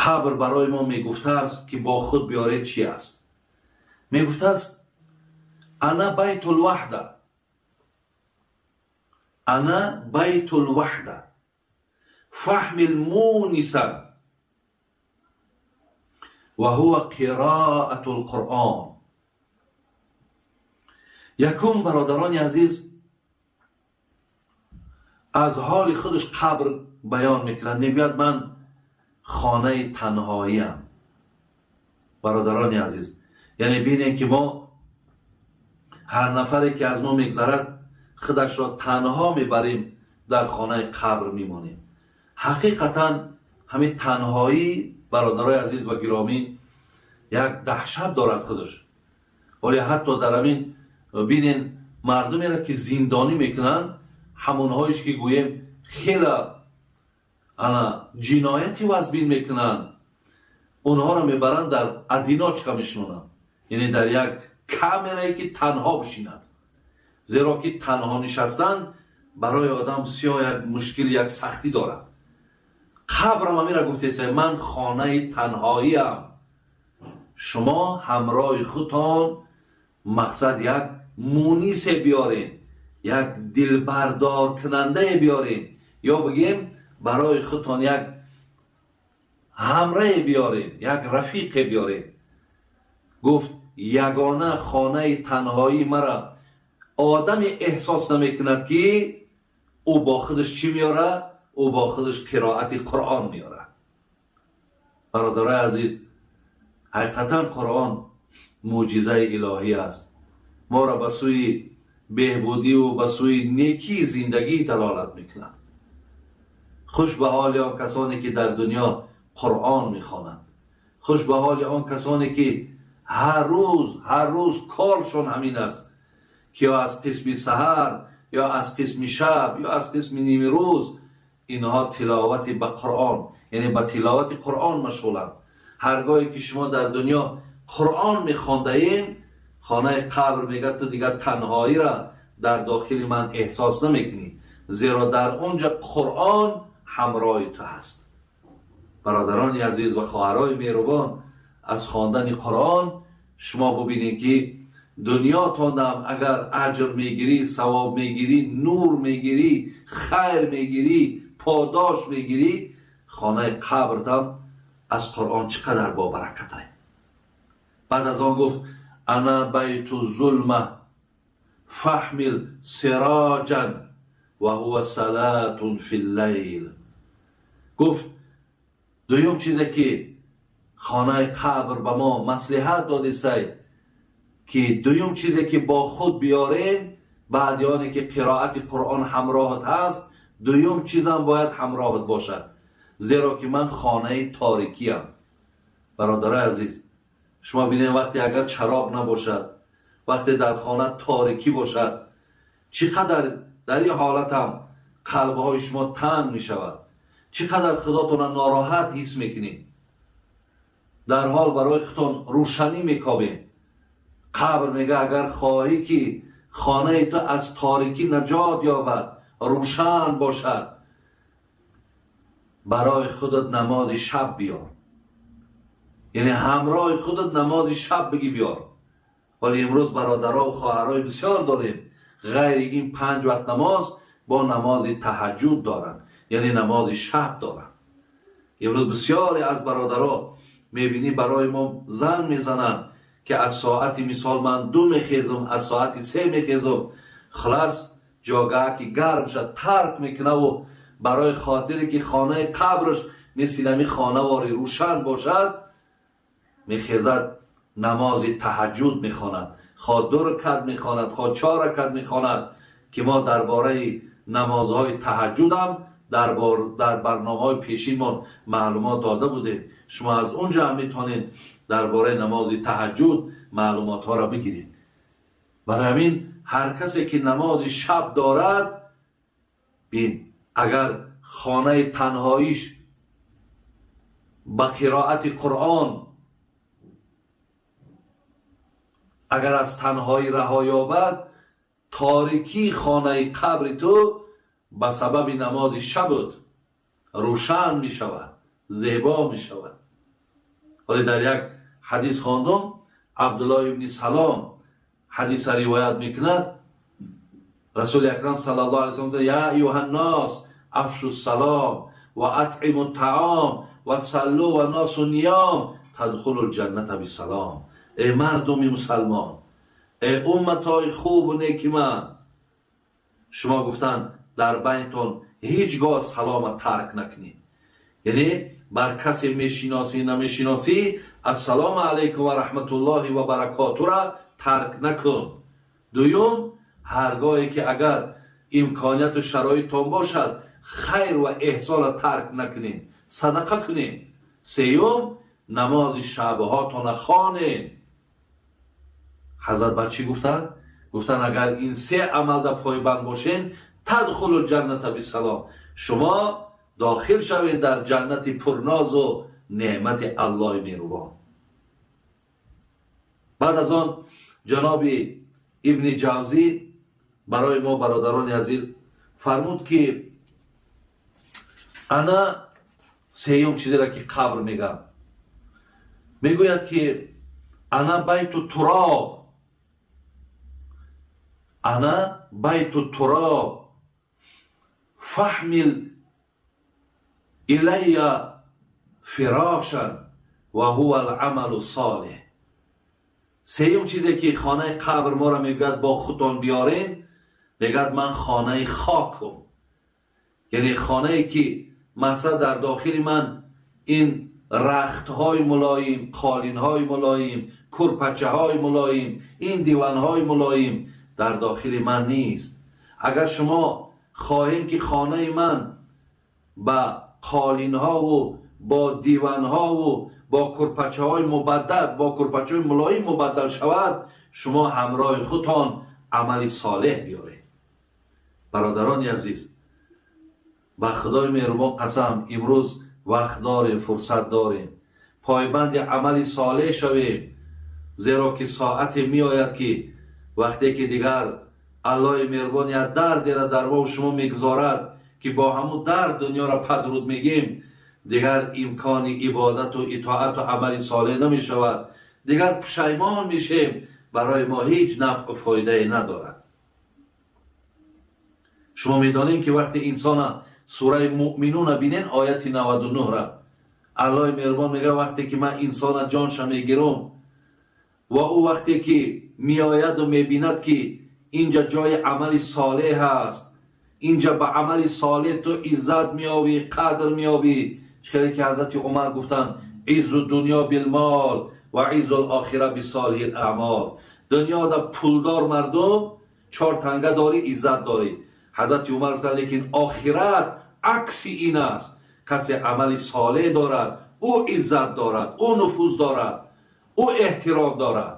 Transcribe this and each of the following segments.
Қабр барои мо мегуфтааст, ки бо худ биёред, чи аст? Мегуфтааст: أنا بيت الوحدة، أنا بيت الوحدة فاحمل مونسا وهو قراءة القرآن. Якум, бародарони азиз, аз ҳоли худаш қабр баён мекунад. Мегӯяд: ман хонаи танҳоиам. Бародарони азиз, яъне бинем, ки мо ҳар нафаре ки аз мо мегзарад, худашро танҳо мебарем, дар хонаи қабр мемонем. Ҳақиқатан ҳамин танҳоӣ, бародарои азиз ва гиромӣ, як даҳшат дорад худаш. Вале ҳатто дар ҳамин бинен, мардумеро ки зиндонӣ мекунанд, ҳамонҳоеш ки гӯем хела ана ҷинояти вазбин мекунанд, онҳоро мебаранд, дар одиночка мешинонанд, яъне дар як камерае ки танҳо бишинад, зеро ки танҳо нишастан барои одам бисёр як мушкил, як сахтӣ дорад. Қабрам ҳамира гуфтеса: ман хонаи танҳоиам, шумо ҳамроҳи худтон мақсад як мунисе биёред, як дилбардоркунандае биёред, ё бигем, барои худтон як ҳамрае биёред, як рафиқе биёред. Гуфт: ягона хонаи танҳоӣ мара одаме эҳсос намекунад, ки ӯ бо худаш чӣ меёрад? Ӯ бо худаш қироати Қуръон меёрад. Бародарои азиз, ҳақиқатан Қуръон мӯъҷизаи илоҳӣ аст, моро ба сӯи беҳбудиву ба сӯи некии зиндагӣ далолат мекунад. Хуш ба ҳоли он касоне ки дар дунё Қуръон мехонанд, хуш ба ҳоли он касоне ки ҳар рӯз, ҳар рӯз коршон ҳамин аст, ки ё аз қисми саҳар, ё аз қисми шаб, ё аз қисми нимирӯз инҳо тиловати ба Қуръон, яъне ба тиловати Қуръон машғуланд. Ҳаргоҳе ки шумо дар дунё Қуръон мехондаем, хонаи қабр мегӯяд: ту дигар танҳоиро дар дохили ман эҳсос намекунӣ, зеро дар он ҷо Қуръон ҳамроҳи ту ҳаст. Бародарони азиз ва хоҳарои меҳрубон, аз хондани Қуръон шумо бубинед, ки дунётонам агар аҷр мегирӣ, савоб мегирӣ, нур мегирӣ, хайр мегирӣ, подош мегирӣ, хонаи қабртам аз Қуръон чӣ қадар бобаракатай. Баъд аз он гуфт: أنا بيت الظلمة فاحمل سراجا وهو صلاة في الليل. Гуфт, дуюм чизе ки хонаи қабр ба мо маслиҳат додисай, ки дуюм чизе ки бо худ биёрем, баъди оне ки қироати Қуръон ҳамроҳат ҳаст, дуюм чизам бояд ҳамроҳат бошад, зеро ки ман хонаи торикиям. Бародарои азиз, шумо бинед, вақте агар чароғ набошад, вақте дар хона торикӣ бошад, чӣ қадар дар ин ҳолатам қалбҳои шумо танг мешавад, чӣ қадар худотонро нороҳат ҳис мекунед, дар ҳол барои худтон рӯшанӣ мекобед. Қабр мега: агар хоҳӣ ки хонаи ту аз торикӣ наҷот ёбад, рӯшан бошад, барои худат намози шаб биёр, яъне ҳамроҳи худат намози шаб бигӣ биёр. Вале имрӯз бародаро хоҳарои бисёр дорем, ғайри ин панҷ вақт намоз бо намози таҳаҷҷуд доранд, яъне намози шаб доранд. Имрӯз бисёре аз бародаро мебинӣ, барои мо занг мезананд, ки аз соати, мисол, ман 2 мехезам, аз соати 3 мехезам. Хулас, ҷогаҳ ки гарм шад, тарк мекунаву барои хотире ки хонаи қабраш мисли ҳами хонавори рӯшан бошад, мехезад, намози таҳаҷҷуд мехонад, хо ду ракат мехонад, хо чор ракат мехонад, ки мо дар бораи намозҳои таҳаҷҷудам дар барномаҳои пешинмон маълумот дода будем. Шумо аз он ҷо ҳам метавонед дар бораи намози таҳаҷҷуд маълумотҳоро бигиред. Барои ҳамин ҳар касе ки намози шаб дорад, бин, агар хонаи танҳоиш ба қироати Қуръон агар аз танҳоӣ раҳо ёбад, торикии хонаи қабри ту ба сабаби намози шабут рӯшан мешавад, зебо мешавад. Ҳоле дар як ҳадис хондум, Абдуллоҳ ибни Салом ҳадиса ривоят мекунад. Расули Акрам саллаллоҳу алайҳи васаллам: «Я айюҳан-нос, афшу-ссалом ва атъиму-т-таом ва саллу ва носу ниём тадхулул ҷанната бисалом». Эй мардуми мусалмон, эй умматҳои хубу неки ман, шумо гуфтанд дар байнтон ҳеҷ гоҳ салома тарк накунед. Яъне бар касе мешиносӣ намешиносӣ, ассалому алайкум ва раҳматуллоҳи ва баракотура тарк накун. Дуюм, ҳаргоҳе ки агар имконияту шароиттон бошад, хайр ва эҳсонро тарк накунед, садақа кунед. Сеюм, намози шабҳотонро хонед. Ҳазрат ба чӣ гуфтанд? Гуфтанд агар ин се амалда пойбанд бошед, тадхулул ҷанната бисалом, шумо дохил шавед дар ҷаннати пурнозу неъмати Аллоҳи меҳрубон. Баъд аз он ҷаноби Ибни Ҷавзӣ барои мо, бародарони азиз, фармуд ки ана сеюм чизеро ки қабр мегӯяд, мегӯяд ки ана байту туроб, ана байту туроб фаҳмил илайя фирошан ва ҳува ал-амалу солеҳ. Сеюм чизе ки хонаи қабр моро мегӯяд бо худтон биёрен, мегӯяд ман хонаи хокум, яъне хонае ки мақсад дар дохили ман ин рахтҳои мулоим, қолинҳои мулоим, курпачаҳои мулоим, ин диванҳои мулоим дар дохили ман нест. Агар шумо хоҳем ки хонаи ман ба қолинҳову бо диванҳову бо курпачаҳои мубаддал, бо курпачаҳои мулоим мубаддал шавад, шумо ҳамроҳи худтон амали солеҳ биёред. Бародарони азиз, ба Худои меҳрубон қасам, имрӯз вақт дорем, фурсат дорем, пойбанди амали солеҳ шавем, зеро ки соате меояд ки вақте ки дигар Аллоҳи меҳрубон як дардеро дар мо шумо мегузорад ки бо ҳамун дард дунёро падруд мегем, дигар имкони ибодату итоату амали солеҳ намешавад, дигар пушаймон мешем, барои мо ҳеҷ нафъу фоидае надорад. Шумо медонед ки вақте инсона сураи Муъминуна бинен, ояти 99-ра, Аллоҳи меҳрубон мегӯяд: вақте ки ман инсона ҷонша мегирам ва ӯ вақте ки меояду мебинад ки инҷа ҷои амали солеҳ аст, инҷа ба амали солеҳ ту иззат меёбӣ, қадр меёбӣ. Хеле ки ҳазрати Умар гуфтанд: иззу дунё билмол ва иззу лохира бисолиҳил аъмол. Дунёда пулдор мардум, чор танга дорӣ, иззат дорӣ. Ҳазрати Умар гуфтанд: лекин охират акси ин аст, касе амали солеҳ дорад, ӯ иззат дорад, ӯ нуфуз дорад, ӯ эҳтиром дорад.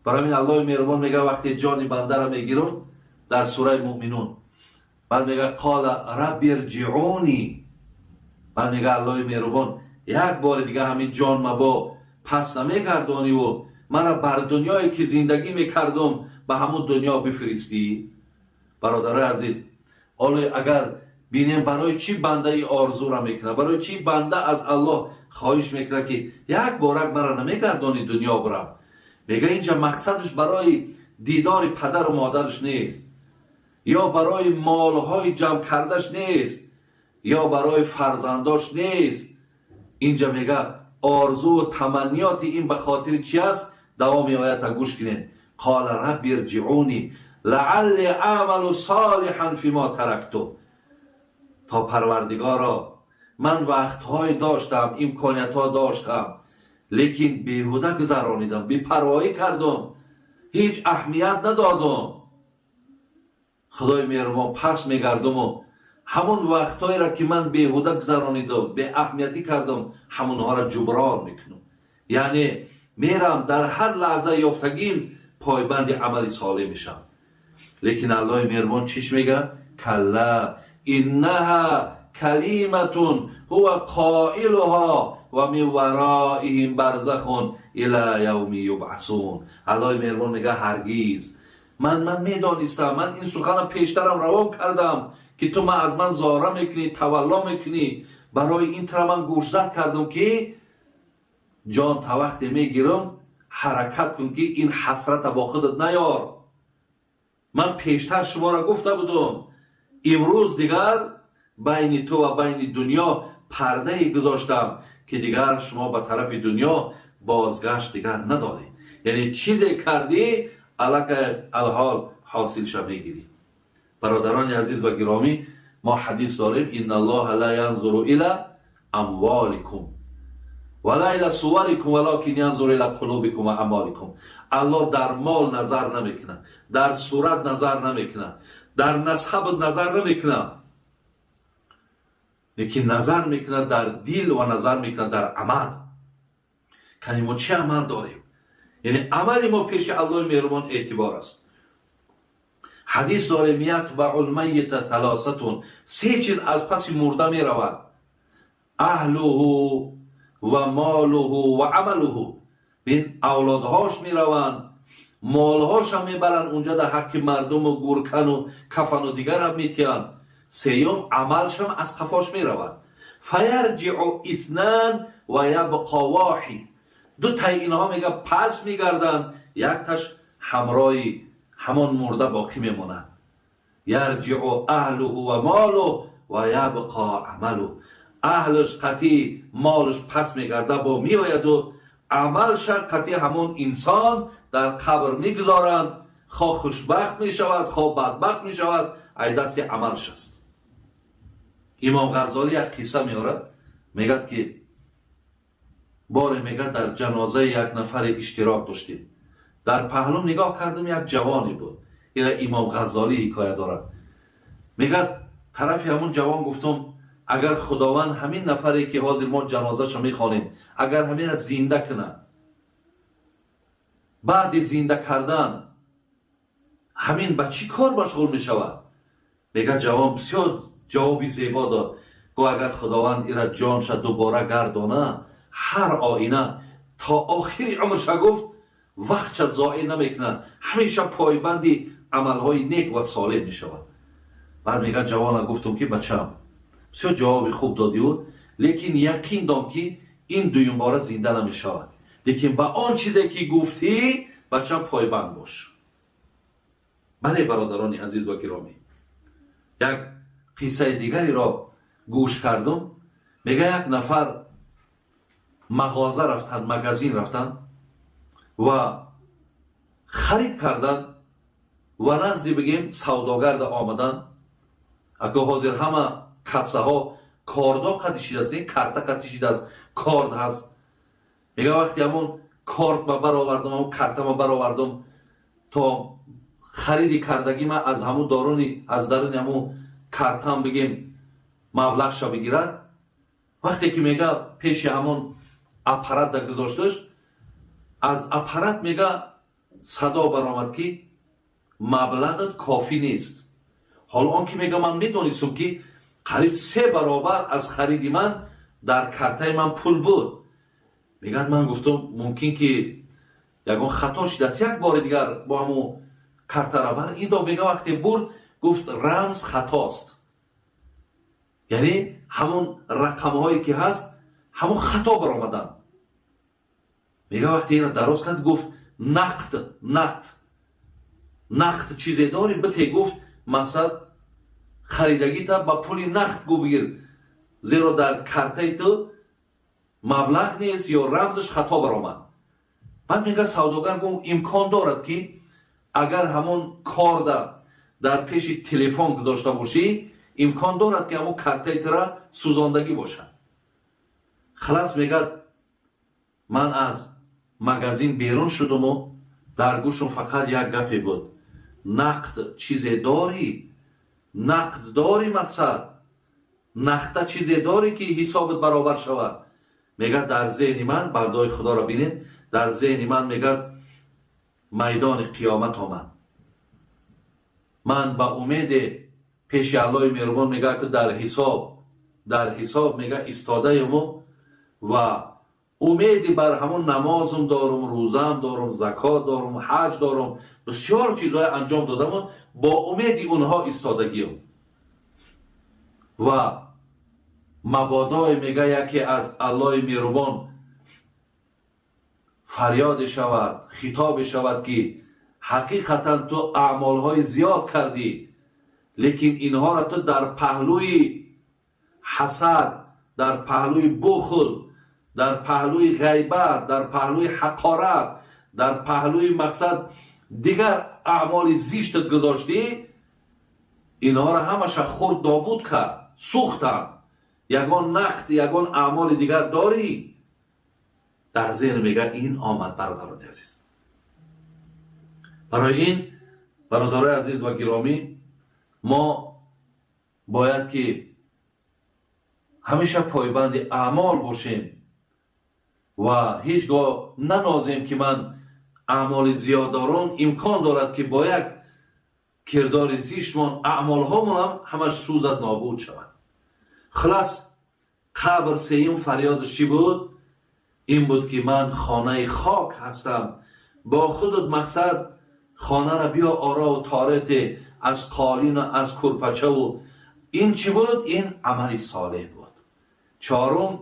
Барои ҳамин Аллоҳи меҳрубон мегӯяд: вақте ҷони бандаро мегирам, дар сураи Муъминун баъд мегӯяд: қола рабби ирҷиъуни. Баъд мегӯяд Аллоҳи меҳрубон: як бори дига ҳамин ҷон мабо пас намегардониву мана бар дунёе ки зиндагӣ мекардум ба ҳамун дунё бифиристӣ? Бародарои азиз, ҳоло агар бинем барои чӣ банда ин орзура мекунад, барои чӣ банда аз Аллоҳ хоҳиш мекунад ки як борак мара намегардони дунё бурам, мегӯяд инҷа мақсадаш барои дидори падару модараш нест, ё барои молҳои ҷамъ кардаш нест, ё барои фарзандош нест. Инҷа мегӯяд орзуву таманниёти ин ба хотири чи аст? Давоми оята гӯш кунед: қола рабби ирҷиъуни лаалли аъмалу солиҳан фима таракту. То Парвардигоро, ман вақтҳое доштам, имкониятҳо доштам, лекин беҳуда гузаронидам, бепарвоӣ кардум, ҳеҷ аҳамият надодум. Худои меҳрубон, пас мегардуму ҳамон вақтҳоеро ки ман беҳуда гузаронидум, беаҳамиятӣ кардум, ҳамонҳоро ҷуброн мекунам. Яъне мерам дар ҳар лаҳза ёфтагим пойбанди амали солеҳ мешавам. Лекин Аллоҳи меҳрубон чиш мегӯяд? Калла иннаҳа калиматун ҳува қоилуҳо ва мин вароиҳим барзахун ила явми юбъасун. Аллоҳи меҳрубон мегӯяд: ҳаргиз, ман медонистам, ман ин суханро пештарам равон кардам ки ту ман аз ман зора мекунӣ, тавалло мекунӣ. Барои ин тра ман гӯшзад кардам ки Ҷон та вақте мегирам, ҳаракат кун, ки ин ҳасрата бо худат наёр. Ман пештар шуморо гуфта будам, имрӯз дигар байни ту ва байни дунё пардае гузоштам, ки дигар шумо ба тарафи дунё бозгашт дигар надоред. Яъне чизе кардӣ, аллакай алҳол ҳосилша мегирӣ. Бародарони азиз ва гиромӣ, мо ҳадис дорем: إن الله لا ينظر إلى أموالكم ولا إلى صوركم ولكن ينظر إلى قلوبكم وأعمالكم. Аллоҳ дар мол назар намекунад, дар сурат назар намекунад, дар насабат назар намекунад, лекин назар мекунад дар дил ва назар мекунад дар амал. Кани, мо чӣ амал дорем? Яъне амали мо пеши Аллоҳи меҳрубон эътибор аст. Ҳадис дорем: يتبع الميت ثلاثة. Се чиз аз паси мурда меравад: أهله وماله وعمله. Бин, авлодҳош мераванд, молҳошам мебаранд, унҷа дар ҳаққи мардуму гуркану кафану дигарам метиҳанд. Сеюм, амалшам аз қафош меравад. فيرجع اثنان ويبقى واحد. Ду таи инҳо, мега, пас мегарданд, якташ ҳамроҳи ҳамон мурда боқӣ мемонад. يرجع أهله وماله ويبقى عمله. Аҳлаш қатӣ молаш пас мегарда, бо меояду амалша қатӣ ҳамон инсон дар қабр мегузоранд. Хо хушбахт мешавад, хо бадбахт мешавад, ай дасти амалш аст. Имом Ғаззолӣ як қисса меорад, мегӯяд, ки боре, мегӯяд, дар ҷанозаи як нафаре иштирок доштем. Дар паҳлум нигоҳ кардам, як ҷавоне буд. Ина Имом Ғаззолӣ ҳикоя дорад. Мегӯяд, тарафи ҳамун ҷавон гуфтум: агар Худованд ҳамин нафаре, ки ҳозир мо ҷанозаша мехонем, агар ҳамина зинда кунад, баъди зинда кардан ҳамин ба чӣ кор машғул мешавад? Мегӯяд, ҷавон бисёр ҷавоби зебо дод. Гуфт: агар Худованд ира ҷонша дубора гардона, ҳар оина то охири умрша, гуфт, вақтша зоил намекунад, ҳамеша пойбанди амалҳои нек ва солеҳ мешавад. Баъд, мегӯяд, ҷавона гуфтум, ки бачам, бисёр ҷавоби хуб додиу, лекин яқин дон, ки ин дуюмбора зинда намешавад, лекин ба он чизе, ки гуфтӣ, бачам, пойбанд бош. Бале, бародарони азиз ва гиромӣ, як қиссаи дигареро гӯш кардум. Мега, як нафар мағоза рафтанд, магазин рафтанд ва харид карданд ва назди, бигем, савдогарда омаданд. Ако ҳозир ҳама кассаҳо кордо қатӣ шидааст, карта қатӣ шидааст, корд ҳаст. Мега, вақте ҳамон корт ма баровардам, ҳамон карта ма баровардам, то хариди кардагӣ ма аз ҳамун дорони, аз даруни ҳамун картам, бигем, маблағша бигирад, вақте ки, мега, пеши ҳамон аппарат да гузошташ, аз аппарат, мега, садо баромад, ки маблағат кофӣ нест. Ҳоло он ки, мега, ман медонистам, ки қариб се баробар аз хариди ман дар картаи ман пул буд. Мегӯяд, ман гуфтам, мумкин ки ягон хато шидааст, як бори дигар бо ҳамун картара бар ин дов. Мега, вақте бурд, гуфт, рамз хатост, яъне ҳамун рақамҳое, ки ҳаст, ҳамун хато баромаданд. Мега, вақте ина дароз кард, гуфт: Нақд чизе дорӣ, бите», гуфт, мақсад, харидагита ба пули нақд, гу, бигир, зеро дар картаи ту маблағ нест ё рамзаш хато баромад. Баъд, мега, савдогар гуфт, имкон дорад, ки агар ҳамон корда дар пеши телефон гузошта бошӣ, имкон дорад, ки ҳамон картаи тура сӯзондагӣ бошад. Халас, мегӯяд, ман аз магазин берун шудуму дар гӯшум фақат як гапе буд: нақд чизе дорӣ, нақд дорӣ, мақсад, нақда чизе дорӣ, ки ҳисобат баробар шавад. Мегӯяд, дар зеҳни ман, бандои Худоро бинед, дар зеҳни ман, мегӯяд, майдони қиёмат омад. Ман ба умеде пеши Аллоҳи меҳрубон, мегӯяд, ки дар ҳисоб, мега, истодаему ва умеди бар ҳамон намозум дорум, рӯзаам дорум, закот дорум, ҳаҷ дорум, бисёр чизҳое анҷом додаму бо умеди онҳо истодагиам ва мабодое, мега, яке аз Аллоҳи меҳрубон. фарёде шавад, хитобе шавад ки ҳақиқатан ту аъмолҳои зиёд кардӣ, лекин инҳоро ту дар паҳлӯи ҳасад, дар паҳлӯи бухл, дар паҳлӯи ғайбат, дар паҳлӯи ҳақорат, дар паҳлӯи мақсад дигар аъмоли зиштат гузоштӣ, инҳоро ҳамаша хурд нобуд кард, сӯхтанд. Ягон нақд, ягон аъмоли дигар дорӣ? Дар зеҳн мега ин омад, бародарони азиз. Барои ин, бародарои азиз ва гиромӣ, мо бояд ки ҳамеша пойбанди аъмол бошем ва ҳеҷ гоҳ нанозем ки ман аъмоли зиёд дорам. Имкон дорад ки бо як кирдори зиштмон аъмолҳомонам ҳамаш сӯзад, нобуд шавад. Хулас, қабр сеюм фарёдаш чӣ буд? Ин буд ки ман хонаи хок ҳастам, бо худат мақсад хонаро биё орову торете аз қолину аз курпачаву. Ин чӣ буд? Ин амали солеҳ буд. Чорум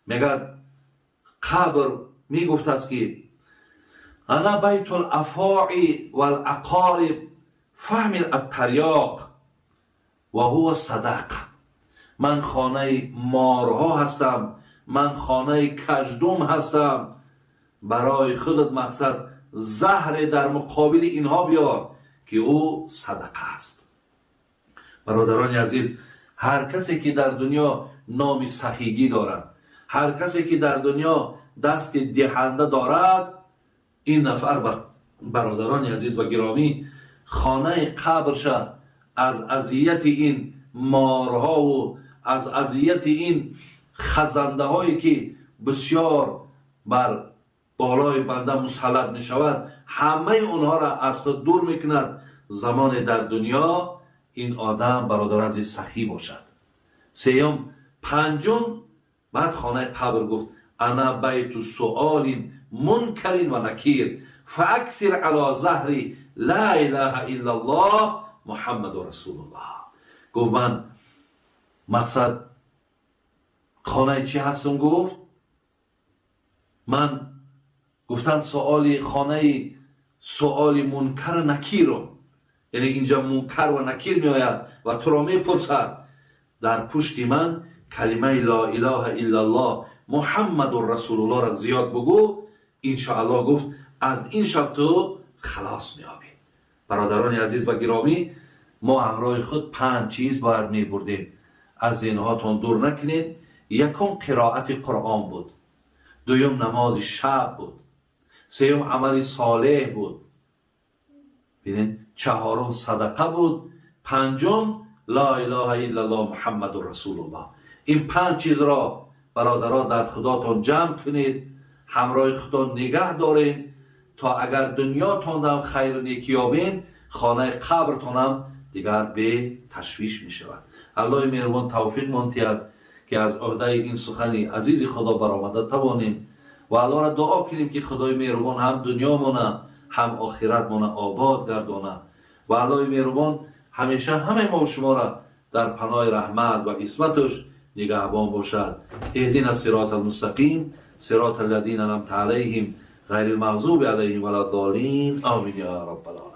мегӯяд, қабр мегуфтааст ки ана байтул афои вал-ақориб фаҳмил аттарёқ ва ҳува садақа. Ман хонаи морҳо ҳастам, ман хонаи каждум ҳастам, барои худат мақсад заҳре дар муқобили инҳо биёр ки ӯ садақа аст. Бародарони азиз, ҳар касе ки дар дунё номи сахигӣ дорад, ҳар касе ки дар дунё дасти диҳанда дорад, ин нафар, бародарони азиз ва гиромӣ, хонаи қабрша аз азияти ин морҳову аз азияти ин хазандаҳое ки бисёр бар болои банда мусаллат мешавад, ҳамаи онҳоро аз худ дур мекунад. Замоне дар дунё ин одам, бародари азиз, сахӣ бошад. Сеюм, панҷум, баъд хонаи қабр гуфт: ана байту суолин мункарин ва накир фааксир ала заҳри ла илаҳа иллаллоҳ муҳаммаду расулуллоҳ. Гуфт: ман мақсад хонаи чӣ ҳастам? Гуфт: ман, гуфтанд, суоли хонаи суоли мункар накирум, яъне инҷа мункар ва накир меояд ва туро мепурсад. Дар пушти ман калимаи ла илаҳа иллаллоҳ муҳаммаду расулуллоҳро зиёд бугӯ, иншоаллоҳ, гуфт, аз ин шаб ту халос меёбӣ. Бародарони азиз ва гиромӣ, мо ҳамроҳи худ панҷ чиз бояд мебурдем, аз зеҳнҳотон дур накунед. Якум қироати Қуръон буд, дуюм намози шаб буд, сеюм амали солеҳ буд, бинед, чаҳорум садақа буд, панҷум ла илаҳа иллаллоҳ муҳаммаду расулуллоҳ. Ин панҷ чизро, бародаро, дар худотон ҷамъ кунед, ҳамроҳи худтон нигаҳ доред, то агар дунётонам хайру некӣ ёбед, хонаи қабртонам дигар беташвиш мешавад. Аллоҳи меҳрубон тавфиқ монтиҳад ки аз ӯҳдаи ин сухани азизи Худо баромада тавонем ва Аллоҳро дуо кунем ки Худои меҳрубон ҳам дунёмона, ҳам охиратмона обод гардонад ва Аллоҳи меҳрубон ҳамеша ҳамаи мо шуморо дар паноҳи раҳмат ва исматаш нигаҳбон бошад. اهدنا الصراط المستقیم صراط الذین انعمت علیهم غیر المغضوب علیهم ولا الضالین آمین یا رب العالمین.